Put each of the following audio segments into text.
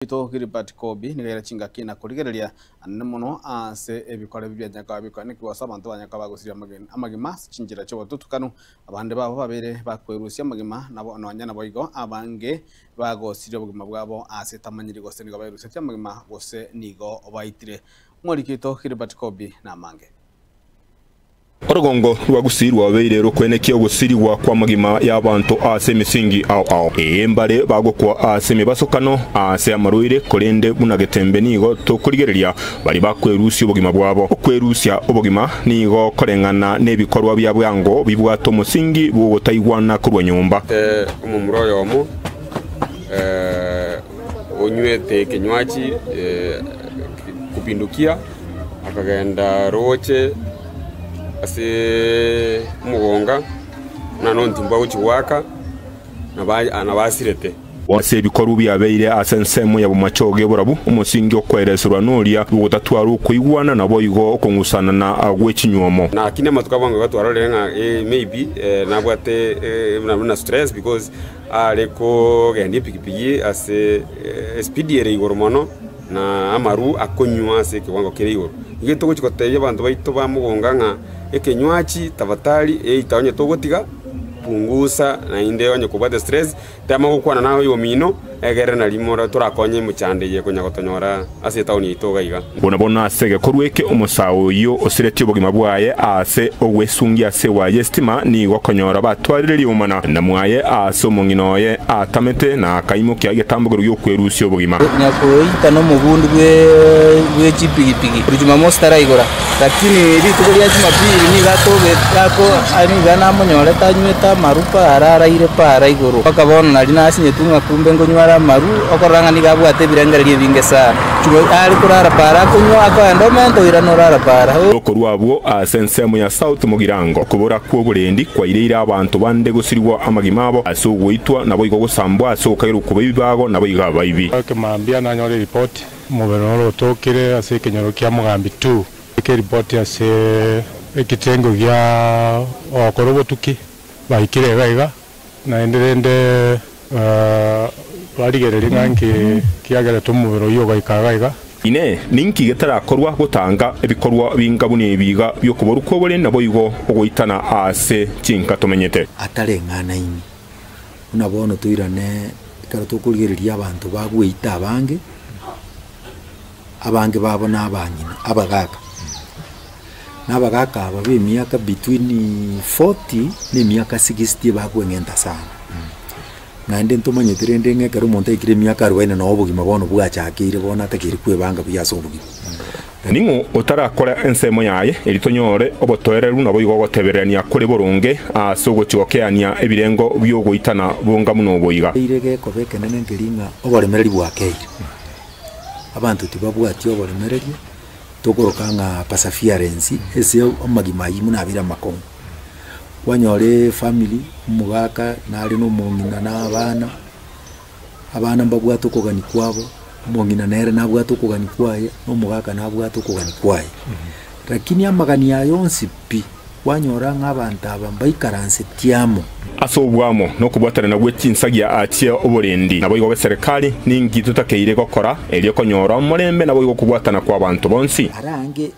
Oito Gilbert Kobi nigo aire chingaki na korigereria anene mono ase ebikora ebi bia Nyakoa bikoanekigwa ase abanto ba Nyakoa bagosiria amagima ase chinchera chi'obotutukanu. Abande babo babere bakwerusia amagima nabo nonya naboigo abange bagosiria obogima bwabo ase tamanyiri gose nigo bairusetie amagima gose nigo baitire. Omoriki oito Gilbert Kobi namange. Orogongo rwa Gusii rwabeire rokwenekia ogosirigwa kw'amagima y'abanto ase emisingi ao ao. Ee, mbare bagokwa ase emebasokano, ase amarwaire, korende buna getembe nigo tokorigereria baria bakwerusia obogima bwabo. Okwerusia obogima nigo koreng'ana nebikorwa bia bwango bibwate omosingi bw'ogotaigwana korwa nyomba. Omomura oyomo onywete ekenywachi kupindukia. Akagenda rooche ase omogonga, buna nontimbu agochia goaka, nabo asirete. Ase ebikorwa biabeire ase ensemo ya bomachoge borabu, omosingi okwereserwa noria bw'ogotatwara okoigwana, naboigo okong'usanana gwe chinywomo. Lakini amatuko abwo iga twarorire ng'a maybe nabwate buna stress because are kogendia epikipiki ase espeed ere igoro mono. Na amaru akonywa ase ekewango kere igoro. Nigo togochia gotebia abanto baito ba mogonga ng'a ekenywachi tafadhali eita onye togotiga pungusa naende onye kobwate stress tema gokwana naye oyomino egere nari more torakonye emochando eye konya gotonyora ase etown yaito iga iga. Buna bono ase egekorwa eke omosae oyio osiretie obogima bwaye aase ogwesungia ase ewaya y'esitima nigo okonyora batwarire riomana na mwaye aase omong'ina oye atamete na akaimokia egetambokero gi'okwerusia obogima. Nyakoita nomobundi bwe chipigipigi korwa Jumamosi taraigora, lakini rituko ria Jumapili nigo atogete ako nigo namonyorete anywete amaru paara araire paara igoro. Mpaka bono nario nasinyetwe ng'a kumbe nkonyware amaru, okorora ng'a nigo abwate ebirengererio ebinge sana. Are korara paara akonywa, akoenda omenta oirana orara paara. Okorua abwo ase ensemo ya South Mugirango, okobora kw'oborendi kwaireire abanto bande gosirigwa amagima abo ase ogoitwa, naboigo gosambwa ase ogokagerwa kw'ebibago, naboigo abaibi. Ekemambia nanyore eripoti, omobere oro otokire ase ekenyoro kia Mogambi 2. Eke eripoti ase ekitengo gia ogokora obotuki, baikire iga iga, naende rende barigererie ng'a nki kiagerete omobere oyio ogaika iga iga. Inee! Ninki getarakorwa gotanga ebikorwa binga buna ebi iga bi'okoborwa kw'oboreni naboigo ogoitana aase chinka tomenyete? Atareng'anaini, buna bono toirane ekero tokorigereria abanto bagweita abange, abange babo na abang'ina, abagaka. Na abagaka aba ba emiaka between 40 na emiaka 60 bakweng'enta sana. Naende ntomanyete rende ng'a ekero omonto aikire emiaka arobaini noo obogima bono bwachakeire bono atakeire kwebanga buya ase obogima. Ning'o otarakore ensemo yaye, erio tonyore obotoereru naboigo ogotebererania kore boronge ase ogochia gokeania ebirengo bi'ogoitana bonga buna oboiga. Eire gekoba ekenene nkeri ng'a oboremereri bwakeire. Abanto tibabwati oboremereria, tokoroka ng'a perseverance ase amagima ayio buna abeire amakong'u. Kwanyora efamiri, omogaka nare na omong'ina na abana, abana mbabwate okogania kwabo, omong'ina nere nabwate okogania kwaye, na omogaka nabwate okogania kwaye. Lakini amagani aya onsi pi, kwanyora ng'a abanto aba mbaikaranseti amo. Ase obwamo na okobwatanana gwe chinsagia achie oborendi, naboigo bw'eserekari, ninki totakeire gokora erio konyora omorembe naboigo okobwatana kw'abanto bonsi? Arange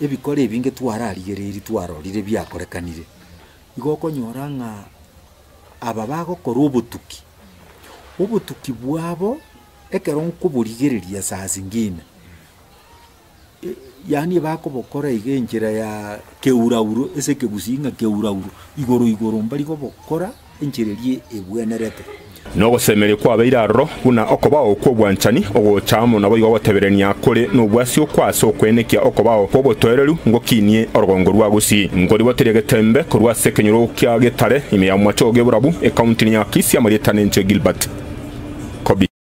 ebikoro ebinge twararigereirie twarorire biakorekanire, igo okonyora ng'a aba bagokora obotuki, obotuki bwabo ekero nkoborigereria saa zingine, yaani ebakobokora iga enchera ya keurauro ase ekegusii ng'a keurauro, igoro igoro mbari kobokora enchera eria ebwenerete. Nogosemeria kwabeire aroro, buna okobao kw'obwanchani, ogocha amo naboigo ogoteberenia kore nobwasi okwo ase okwenekia okobao kw'obotoereru ngokinie orogongo rwa Gusii. Nkoriboteria getembe korwa ase ekenyoro kia Getare, ime ya Mwachoge Borabu, ekaunti ya Kisii, amarieta nenche Gilbert Kobi.